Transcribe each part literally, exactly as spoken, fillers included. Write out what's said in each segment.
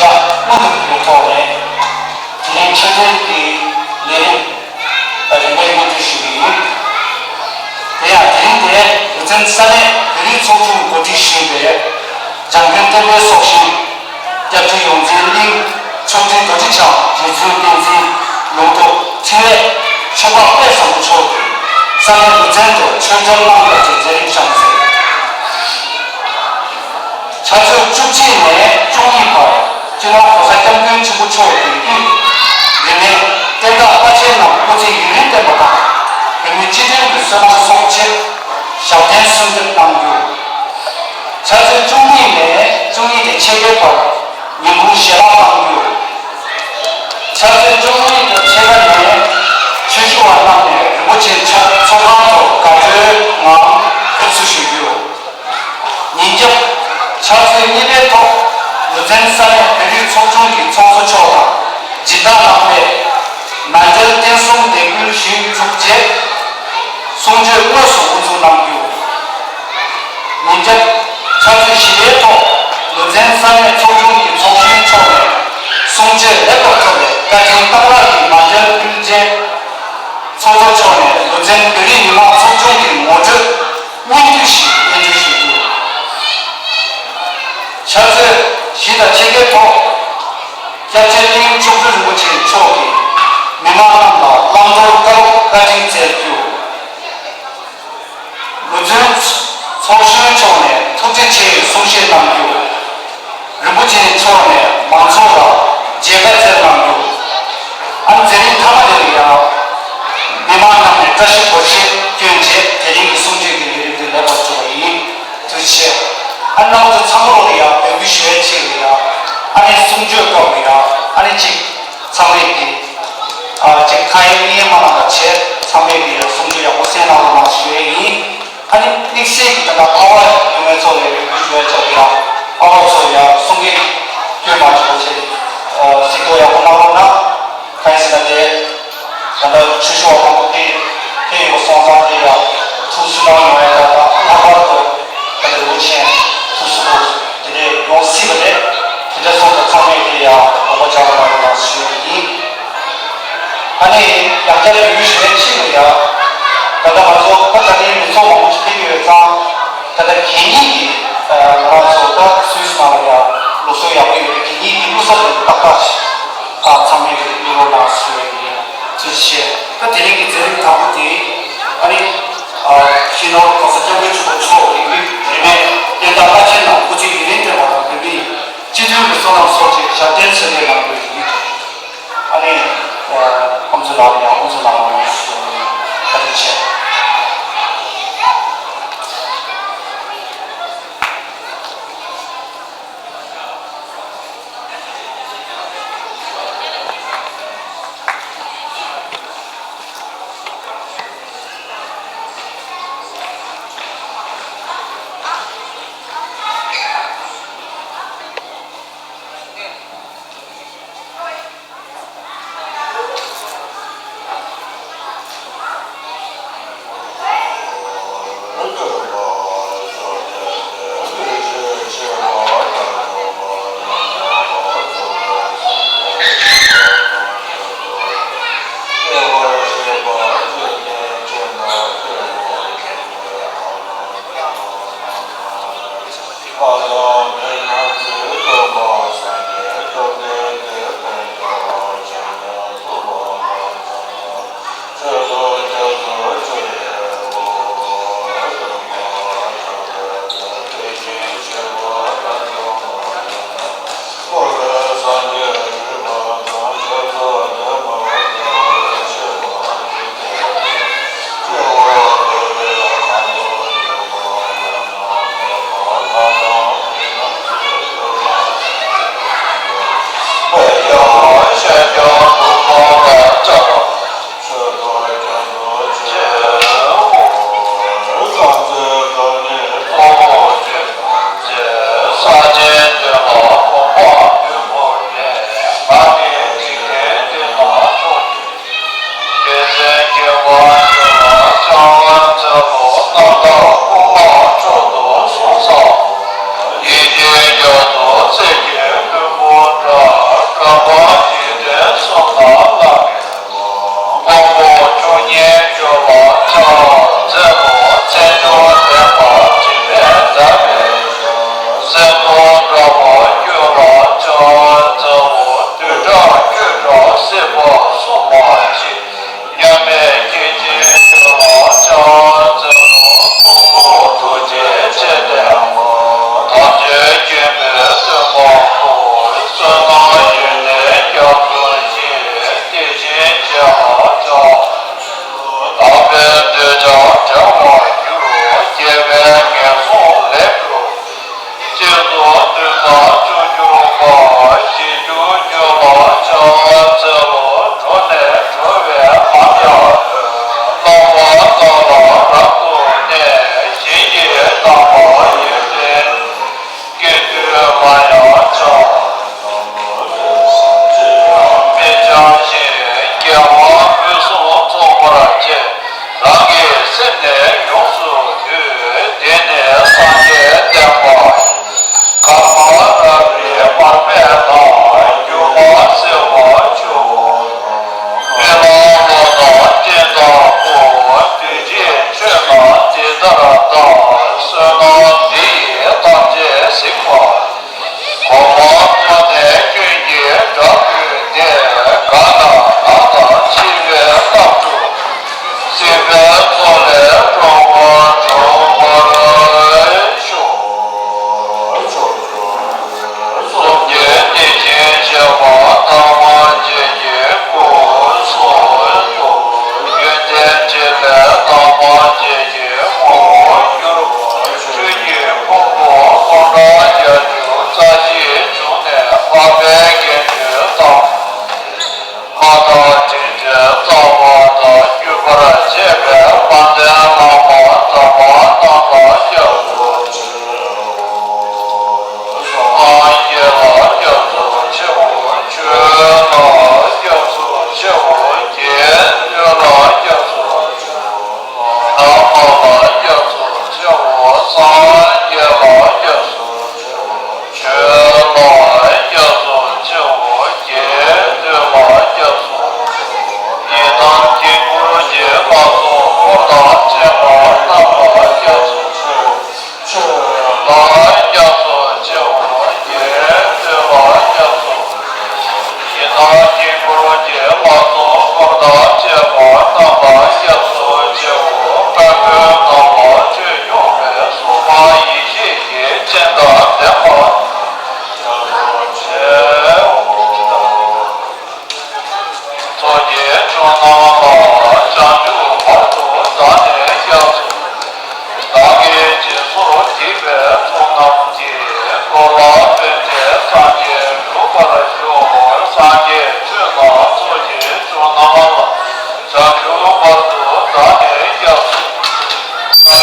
དབུ་འཛུགས་ཀྱི་ཐོག་ནས་དེ་རིང་ཆེད་དོན་གྱི་ལས་རིམ་རིམ་པས་སྙན་སྒྲོན་ཞུ་གི་ཡིན། དེ་ཡང་དེ་རིང་དེ་ལུ་ཙན་ས་གནས་བོད་རིགས་ཚོགས་ཆུང་གིས་གོ་སྒྲིག་ཞུས་པའི་འཇམ་མགོན་བསྟན་པའི་སྲོག་ཤིང་སྐྱབས་རྗེ་ཡོངས་འཛིན་གླིང་མཆོག་སྤྲུལ་རྡོ་རྗེ་འཆང་རྗེ་བཙུན་བསྟན་འཛིན་ལུང་རྟོགས་ཕྲིན་ལས་ཆོས་འཕགས་དཔལ་བཟང་པོ་མཆོག་གིས་ས་གནས་ལུ་ཙན་དུ་ཆོས་འབྲེལ་གནང་ཡོད་ཅེས་མཛད་རིམ་བཞག་མཛད། ཕྱག་ཚོད་བཅུ་གཅིག་ནས་བཅུ་གཉིས་བར་སྤྱི་ནོར་༸གོང་ས་༸སྐྱབས་མགོན་ཆེན་པོ་མཆོག་གིས་དབུས་རིས་མེད་བསྟན་བདག་བླ་ཆེན་རྣམས་སྐུ་ཚེ་ཡུན་རིང་བརྟན་པ་དང་བོད་མིའི་སྤྱི་མཐུན་གྱི་བསོད་ནམས་གསོག་ཆེད་ཞབས་བརྟན་གསོལ་འདེབས་གནང་རྒྱུ། ཕྱག་ཚོད་བཅུ་གཉིས་ནས་བཅུ་གཉིས་དེ་ཕྱེད་ཀའི་བར་ཉིན་གུང་ཞལ་ལག་གནང་རྒྱུ། ཕྱག་ཚོད་བཅུ་གཉིས་དེ་ཕྱེད་ཀ་ནས་ཆོས་ཞུ་བ་རྣམས་ནས་རིན་པོ་ཆེ་མཆོག་ཚོགས་ཁང་དུ་དགའ་སྤྲོའི་ངང་ཕེབས་བསུ་ཞུ་རྒྱུ། ཉིན་རྒྱབ་ཕྱག་ཚོད་གཉིས་པའི་ཐོག་ལུ་ཙན་ས་གནས་བོད་རིགས་ཚོགས་ཆུང་གི་ཚོགས་གཙོ་མཆོག་དང་སྦྱིན་བདག་རྣམ་པས་མཎྜལ་རྟེན་གསུམ་འདེགས་འབུལ་ཞུས་གྲུབ་རྗེས་གསུང་ཆོས་དངོས་སུ་དབུ་འཛུགས་གནང་རྒྱུ། ཉིན་རྒྱབ་ཕྱག་ཚོད་བཞི་པའི་ཐོག་ལུ་ཙན་ས་གནས་ཚོགས་ཆུང་གི་ཚོགས་གཞོན་མཆོག་ནས་གསུང་ཆོས་ལེགས་པར་ཐོབ་པའི་བཀའ་དྲིན་གཏང་རག་གི་མཎྜལ་ཕུལ་རྗེས་ཚོགས་གཙོ་མཆོག་ནས་ལུ་ཙན་བོད་རིགས་མི་མང་ཚོགས་ཆུང་གི་ངོ་སྤྲོད་སྙིང་བསྡུས་ཤིག་སྙན་སྒྲོན་ཞུ་རྒྱུ། ཕྱག་ཚོད་བཞི་དང་ཕྱེད་ཀའི་ཐོག་སྐྱབས་རྗེ་གླིང་མཆོག་སྤྲུལ་རིན་པོ་ཆེ་མཆོག་གིས་མི་མང་རྣམས་ལ་བླང་དོར་བཀའ་སློབ་བཀའ་དྲིན་སྩལ་རྒྱུ། ལུ་ཙན་ཚོགས་གཞོན་མཆོག་ནས་ཐུགས་རྗེ་ཆེ་ཡི་གསུང་བཤད་གནང་རྒྱུ། རིན་པོ་ཆེ་མཆོག་ནས་མང་ཚོགས་ལ་མཇལ་ཁ་བསྩལ་གནང་རྒྱུ། ཨ་ནི་མཛད་རིམ་མཐའ་མ་དེ་ལ་ཡང་མི་མང་རྣམས་ནས་བཀྲ་ཤིས་སྒོར་གཞས་བསྐྱོན་རྗེས་དེ་རིང་གི་གསུང་ཆོས་ཀྱི་ལས་རིམ་དེ་ལེགས་པར་གྲུབ་པ་ཡིན། ཐུགས་རྗེ་ཆེ། ཨ་ནི་རྣམ་པ་ཚོ་ཚང་མ་ལ་ཡང་འབོད་སྐུལ་ཞུ་ཡས་ཆེད་ལ་ཡང་ཨ་ནི་གསུང་ཆོས་སྐབས་ལ་ཡང་ཨ་ནི་གཅིག་ཚང་མས་ཀྱི་ཨ་གཅིག་ཁ་ཡིག་མིག་ཡིག་མ་གནང་བ་བྱས་ཚང་མས་ཀྱི་གསུང་ཆོས་ཡག་པོ་གསན་གནང་རོགས་གནང་ཞུ་ཡས་ཡིན། ཨ་ནི་དམིགས་བསལ་གྱི་ད་ལྟ་ཨ་བ་ཡོད་མེད་ཚོ་ལ་ཡང་འབོད་སྐུལ་ཞུ་ཡ་ཆགས་ཀྱི་ཡ། ཨ་བ་ཚོ་ཡང་གསུང་གི་སྐྱོན་མ་བྱུང་བ་བྱས་གཟིགས་རྟོག་ཡག་པོ་གནང་རོགས་གནང་། གང་ཡིན་ཟེར་ན་དེ་ད་ལྟ་ཆོས་ཞུ་བ་མང་པོ་དེ་ཕེབས་ཡོད་སོང་ཙང་དེ་ཡང་ཐུགས་སུན་སྣང་ཡོང་ཡ་ད་ལྟ་ལྷག་པར་དུ་ད་ལྟ་རི་བོ་ཆེན་ཐུགས་སུ་དེ་འདྲས་ཡོང་སྲིད་པ་རེད། དེ་འདྲ་སོང་ཙང་ཚང་མས་དེ་ཡང་དགོངས་པ་འཇགས་རོགས་གནང་རོགས་གནང་ཞུ་ཡ་ཡིན། ཨ་ནི་ཡང་བསྐྱར་འབོད་སྐུལ་ཞུ་ཡས་ཅིག་ལ་ཡ། ད་ལྟ་ང་ཚོ་ད་ད་ནི་མི་ཚོགས་མང་པོ་ཞིག་ཕེབས་ཀྱི་ཡོད་ཙང་། ད་ལྟ་གད་སྙིགས་ཀྱི་ང་རང་ཚོ་ད་སུད་སི་ནང་ལ་ཡ་ལུགས་སྲོལ་ཡག་པོ་ཡོད་པའི་གད་སྙིགས་ཀྱི་བླུགས་ས་དེ་ཏག་ཏག་ཅིག་ཨ་ཚང་མས་ཀྱི་བླུགས་རོགས་གནང་ཞུ་ཡས་ཡིན། ཐུགས་རྗེ་ཆེ། ད་དེ་རིང་གི་མཛད་རིམ་དང་པོ་དེ་ཨ་ནི་སྤྱི་ནོར་༸གོང་ས་༸སྐྱབས་མགོན་ཆེན་པོ་མཆོག་གི་དབུས་རིས་མེད་བསྟན་བདག་བླ་ཆེན་རྣམས་སྐུ་ཚེ་ཡུན་རིང་བརྟན་པ་དང་བོད་མིའི་སྤྱི་མཐུན་གྱི་བསོད་ནམས་གསོག་ཆེད་ཞབས་བརྟན་གསོལ་འདེབས་གནང་རྒྱུ་ཡིན། ཨ་ནི་ཨ་ཁོང་ཚོ་ལ་ཡང་ཁོང་ཚོ་ལ་ཡང་བཀའ་དྲིན་ཆེ།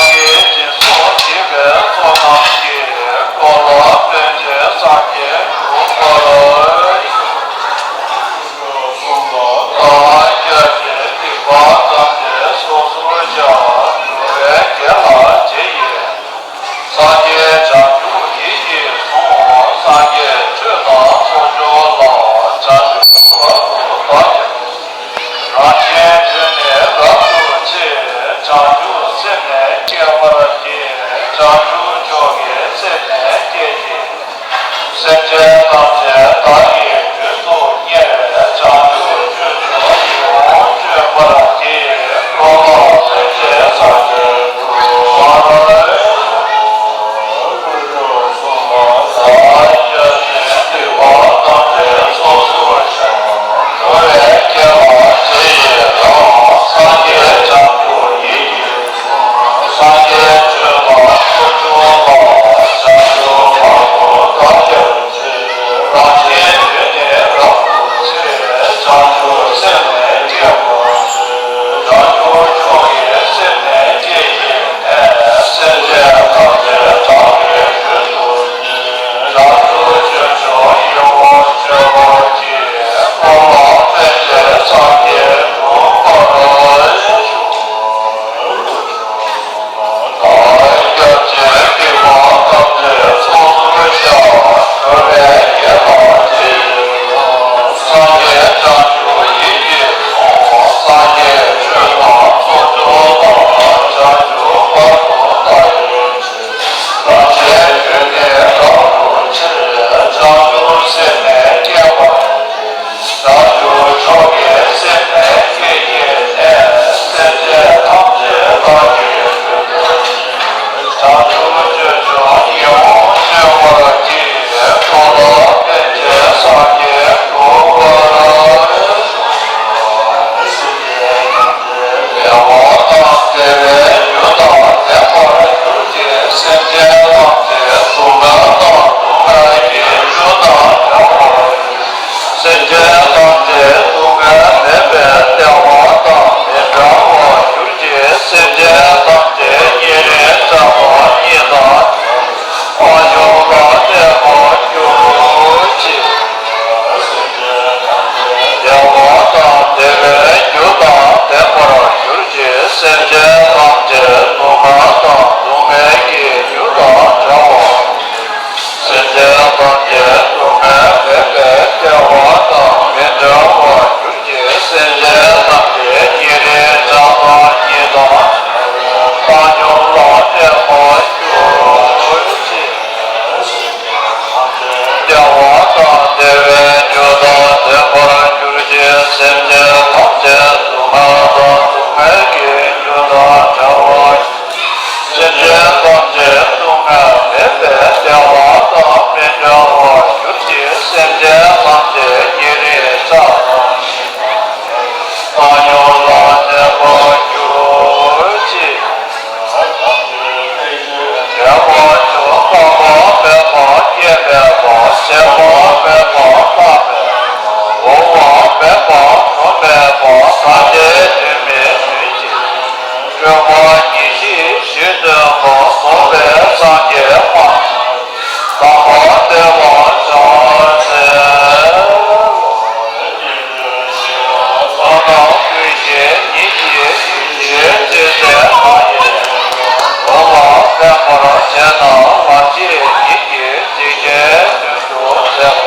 སྦྱིན་སོགས་བགྱིས་པའི་ཚོགས་རྣམས་ཀྱིས། འཁོར་ལོ་བརྟན་ཅིང་སངས་རྒྱས་འགྲུབ་པར་ཤོག། ལྷ་སྐྱབས་ཀྱིས་སྡིག་པ་ཐམས་ཅད་སོ་སོར་བཤགས། འགྲོ་བའི་དགེ་ལ་རྗེས་ཡི་རང་། སངས་རྒྱས་བྱང་ཆུབ་ཡིད་ཀྱིས་བཟུང་། སངས་རྒྱས་ཆོས་དང་ཚོགས་མཆོག་ལ། བྱང་ཆུབ་བར་དུ་བདག་སྐྱབས་མཆི། རང་གཞན་དོན་ནི་རབ་ཏུ་ཕྱེ། བྱང་ཆུབ་སེམས་ནི་བསྐྱེད་པར་བགྱི། བྱང་ཆུབ་མཆོག་གི་སེམས་ནི་བསྐྱེད་ཅིང་། སེམས་ཅན་ཐམས་ཅད་བདག་གིས་རྒྱུད་དུ་བསྙེན། བྱང་ཆུབ་སྤྱོད་མཆོག་ཡིད་འོང་སྤྱོད་པར་བགྱི། འགྲོ་ལ་ཕན་ཕྱིར་སངས་རྒྱས་འགྲུབ་པར་ཤོག། ལྷ་སྐྱབས་ཀྱིས་སྡིག་པ་ཐམས་ཅད་སོ་སོར་བཤགས། འགྲོ་བའི་དགེ་ལ་རྗེས་ཡི་རང་། སངས་རྒྱས་བྱང་ཆུབ་ཡིད་ཀྱིས་སངས་རྒྱས་ཆོས་དང་ཚོགས་མཆོག་ལ། བྱང་ཆུབ་བར་དུ་བདག་སྐྱབས་མཆི། རང་གཞན་དོན་ནི་རབ་ཏུ་ཕྱེ། བྱང་ཆུབ་སེམས་ནི་བསྐྱེད་པར་བགྱི། བྱང་ཆུབ་མཆོག་གི་སེམས་ནི་བསྐྱེད་བགྱིས་ནས། སེམས་ཅན་ཐམས་ཅད་བདག་གིས་རྒྱུད་དུ་བསྙེན། བྱང་ཆུབ་སྤྱོད་མཆོག་ཡིད་འོང་སྤྱོད་པར་བགྱི། འཁོར་ལ་ཕན་ཕྱིར་སངས་རྒྱས་འགྲུབ་པར་ཤོག། ལྷ་སྐྱབས་ཀྱིས་སྡིག་པ་ཐམས་ཅད་སོ་སོར་བཤགས། འགྲོ་བའི་དགེ་ལ་རྗེས་ཡི་རང་། སངས་རྒྱས་བྱང་ཆུབ་ཡིད་ཀྱིས་བཟུང་། སངས་རྒྱས་ཆོས་དང་ཚོགས་མཆོག་ལ། བྱང་ཆུབ་བར་དུ་བདག་སྐྱབས་མཆི། རང་གཞན་དོན་ནི་རབ་ཏུ་ཕྱེ། བྱང་ཆུབ་སེམས་ནི་བསྐྱེད་པར་བགྱི། བྱང་ཆུབ་མཆོག་གི་སེམས་ནི་བསྐྱེད་བགྱིས་ནས། སེམས་ཅན་ཐམས་ཅད་བདག་གིས་རྒྱུད་དུ་བསྙེན། བྱང་ཆུབ་སྤྱོད་མཆོག་ཡིད་འོང་སྤྱོད་པར་བགྱི། འགྲོ་ལ་ཕན་ཕྱིར་སངས་རྒྱས་འགྲུབ་པར་ཤོག། བདེ་བ་དང་བདེ་བའི་རྒྱུ་དང་ལྡན་པར་གྱུར་ཅིག། སེམས་ཅན་ཐམས་ཅད་སྡུག་བསྔལ་དང་སྡུག་བསྔལ་གྱི་རྒྱུ་དང་བྲལ་བར་གྱུར། སེམས་ཅན་ཐམས་ཅད་སྡུག་བསྔལ་མེད་པའི་བདེ་བ་དང་མི་འབྲལ་བར་གྱུར་ཅིག། སེམས་ཅན་ཐམས་ཅད་ཉེ་རིང་བྲལ་བ་ཉིད་དང་བྲལ་བའི་འཕགས་མཆོག་ལ་གནས་པར་གྱུར་ཅིག། བདེ་བ་དང་བདེ་བའི་རྒྱུ་དང་ལྡན་པར་གྱུར་ཅིག། སེམས་ཅན་ཐམས་ཅད་སྡུག་བསྔལ་དང་སྡུག་བསྔལ་གྱི་རྒྱུ་དང་བྲལ་བར། སེམས་ཅན་ཐམས་ཅད་སྡུག་བསྔལ་མེད་པའི་བདེ་བ་དང་མི་འབྲལ་བར་གྱུར་ཅིག། སེམས་ཅན་ཐམས་ཅད་ཉེ་རིང་བྲལ་བ་ཉིད་དང་བྲལ་བའི་འཕགས་མཆོག་ལ་གནས་པར་གྱུར་ཅིག། བདེ་བ་དང་བདེ་བའི་རྒྱུ་དང་ལྡན་པར་གྱུར་ཅིག། སེམས་ཅན་ཐམས་ཅད་སྡུག་བསྔལ་དང་སྡུག་བསྔལ་གྱི་རྒྱུ་དང་བྲལ་བར། སེམས་ཅན་ཐམས་ཅད་སྡུག་བསྔལ་མེད་པའི་བདེ་བ་དང་མི་འབྲལ་བར་གྱུར་ཅིག། སེམས་ཅན་ཐམས་ཅད་ཉེ་རིང་བྲལ་བ་ཉིད་དང་བྲལ་བའི་འཕགས་མཆོག་ལ་གནས་པར་གྱུར་ཅིག། བདེ་བ་མཆོག་སྐལ་པ་མེད་པ་སྐྱེ་མེད་པ་ཟད་པ་མེད་པ་རྟག་མེད་པ་འོང་བ་མེད་པ་གོམས་མེད་པ་ཐམས་ཅད་དོན་མེད་དོན་གཅིག་སྤྲོས་པ་ཉེར་ཞི་བཞི་སྟོན་པ་རྫོགས་པའི་སངས་རྒྱས་དཔལ་དམ་པ་བདེ་བ་ཅན་ཚེ། ལྷ་རྣམས་ཀུན་གྱི་ཉིད་ཀྱི་ཡེ་ཤེས་ཅན། ལྷ་ཡི་འོད་ལ་ཕན་པར་བྱས་ན། ལམ་གྱི་ཉིད་ཀྱི་ཐེག་ཆེན་དོན་གྲུབ་མཛད།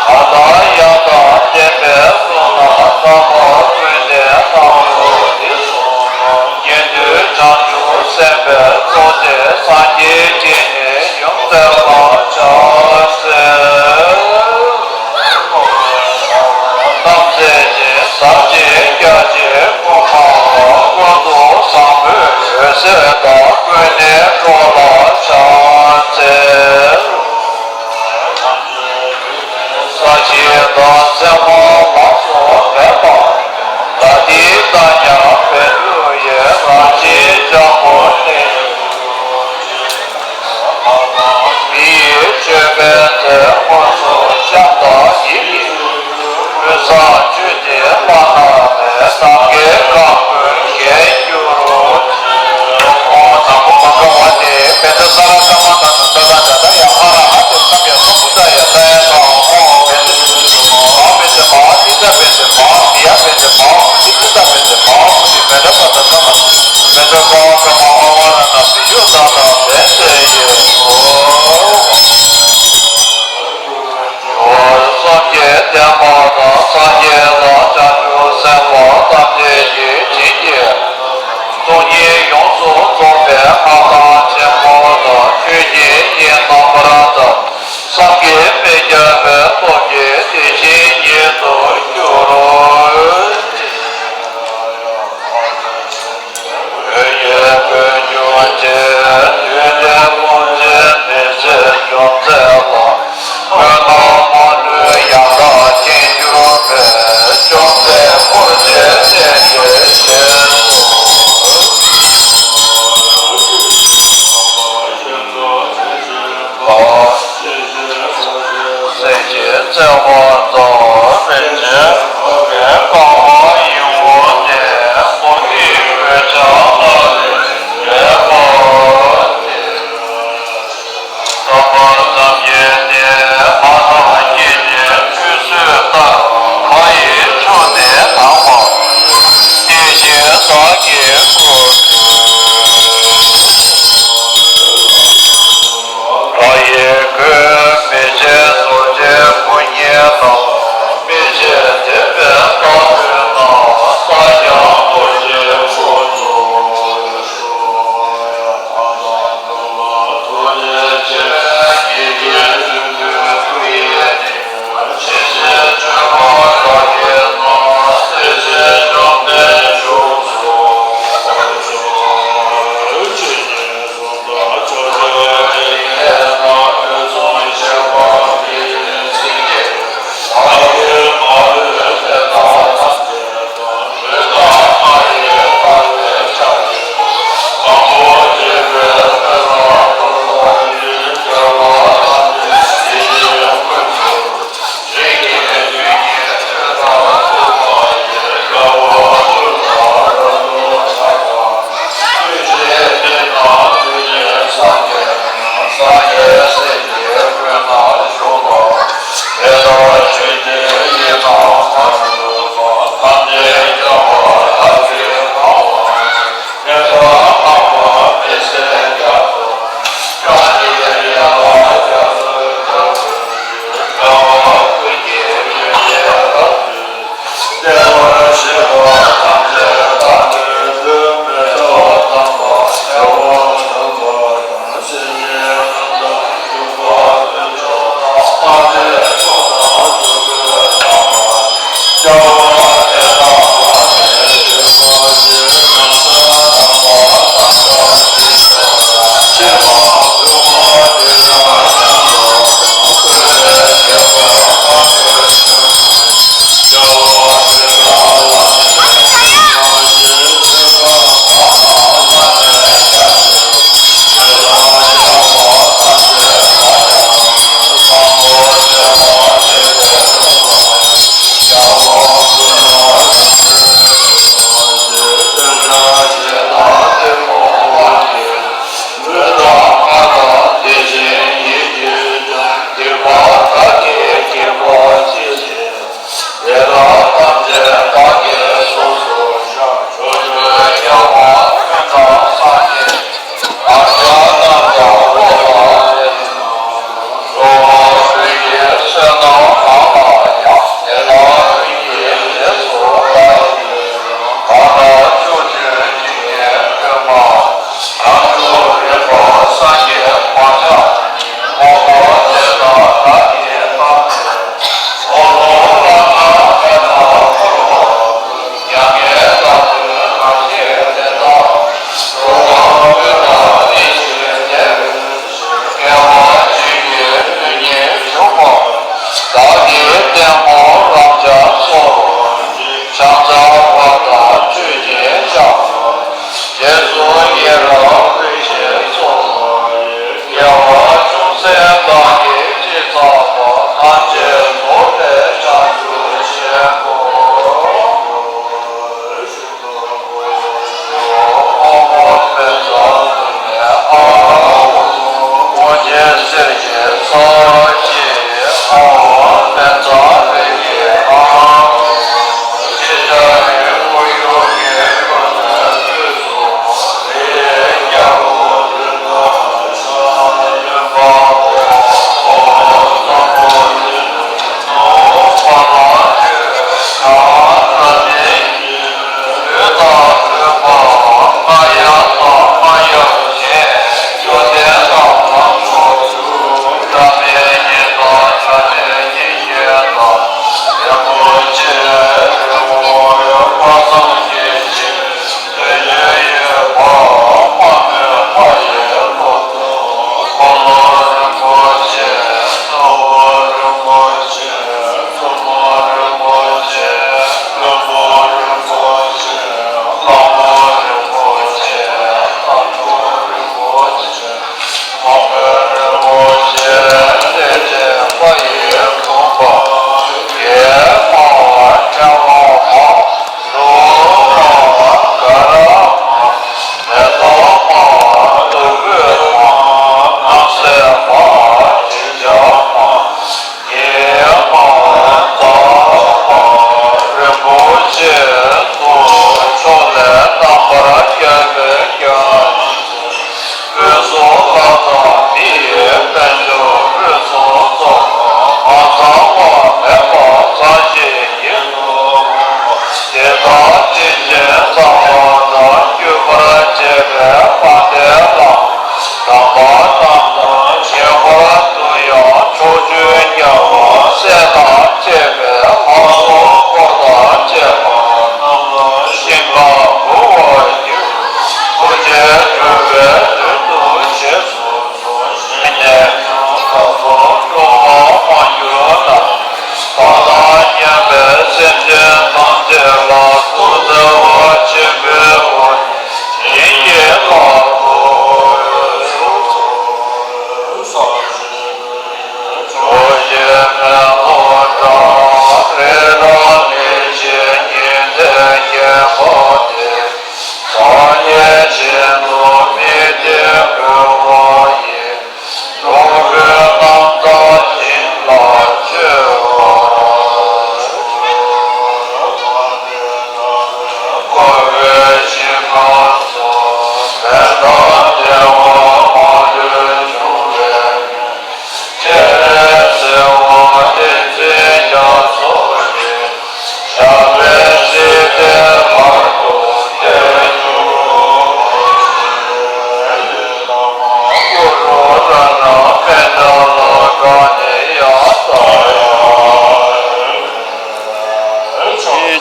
ལྷ་དང་ཡང་དག་ལྡན་པའི་གསུང་རྣམས་རྣམ་པ་ཀུན་ནས་སྣང་བ་འདི་གསུངས། ཉན་ཐོས་བྱང་ཆུབ་སེམས་དཔའི་ཚོགས་དེས་སངས་རྒྱས་ཀྱི་ནི་ཡུམ་བསྟན་པར་བྱ་ཟེར། རྣམ་མཛེས་ཤིང་ཟབ་ཅིང་རྒྱ་ཆེའི་སྐུ་མངའ་བ། ཀུན་ཏུ་བཟང་པོའི་འོད་ཟེར་དག་ཀུན་ནས་སྤྲོ་ལ་བྱ་ཟེར། ས་གཞི་དང་མཚན་མ་ལ་སོགས་མེད་པ། ད་ལྟའི་རྟག་ཉིད་བས་མཐོ་ཡི། རང་བཞིན་འཇམ་པོ་ནི། མི་ཡི་སྤྱོད་པའི་ཚེ། དངོས་སུ་བྱམས་དང་ཡིད་ཀྱིས་ཀུན་བཟང་སྤྱོད་དེ་བླ་ན་མེད། ནམ་མཁའི་སྐར་ཀུན་རྒྱན་གྱུར་ཅིག། ཨོཾ་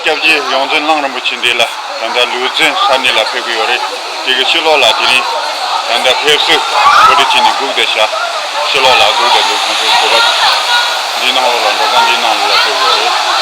སྐྱབས་རྗེ་ཡོངས་འཛིན་གླང་རིན་པོ་ཆེ་འདི་ལ་ད་ལྟ་ལུས་རྩལ་ས་གནས་ལ་ཕེབས་ཀྱི་ཡོད་རེད། དེ་གི་ཕྱི་ལོགས་ལ་དེ་རིང་ད་ལྟ་ཕེབས་བསུ་གོ་སྒྲིག་བྱས་ནས་སྒུག་བསྡད་ཤག་ཕྱི་ལོགས་ལ་སྒུག་བསྡད་འདུག་ཁོང་ཚོའི་གོ་སྐབས་འདིའི་ནང་ལོགས་ལ་འགྲོ་སྟངས་འདིའི་ནང་ལོགས་ལ་ཕེབས་ཀྱི་ཡོད་རེད།